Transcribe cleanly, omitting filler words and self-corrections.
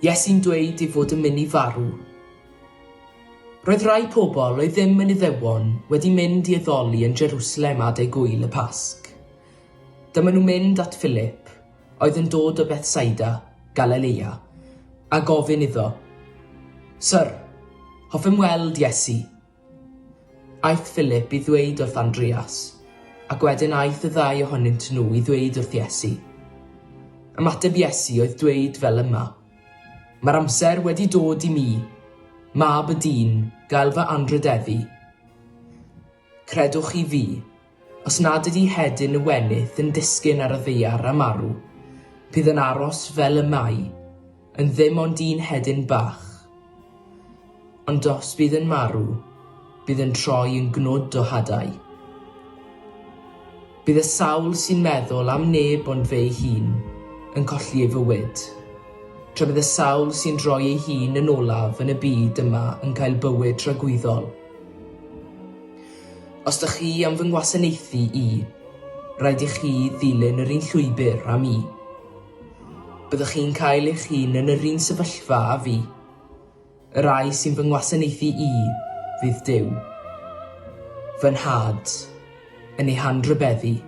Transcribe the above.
Iesu'n dweud ei fod yn mynd i farw. Roedd rhai pobl oedd ddim yn Iddewon wedi mynd i addoli yn Jerusalem adeg gŵyl y Pasg. Dyma nhw'n mynd at Philip, oedd yn dod o Bethsaida, Galilea, a gofyn iddo, Syr, hoffem weld Iesu. Aeth Philip i ddweud wrth Andreas, ac wedyn aeth y ddau ohonynt nhw i ddweud wrth Iesu. Ymateb Iesu oedd dweud fel yma, Mae'r amser wedi dod i mi, Mab y Dyn, gael fy anrhydeddu. Credwch chi fi, os nad ydy hedyn y wenith yn disgyn ar y ddaear a marw, bydd yn aros fel y mae, yn ddim ond un hedyn bach. Ond os bydd yn marw, bydd yn troi yn gnwd o hadau. Bydd y sawl sy'n meddwl am neb ond fe ei hun yn colli ei fywyd, tra bydd y sawl sy'n rhoi ei hun yn olaf yn y byd yma yn cael bywyd tragwyddol. Os dych chi am fy ngwasanaethu i, rhaid i chi ddilyn yr un llwybr â mi. Byddwch chi'n cael eich hun yn yr un sefyllfa â fi. Y rhai sy'n fy ngwasanaethu i fydd Duw, fy Nhad, yn eu handrybeddu.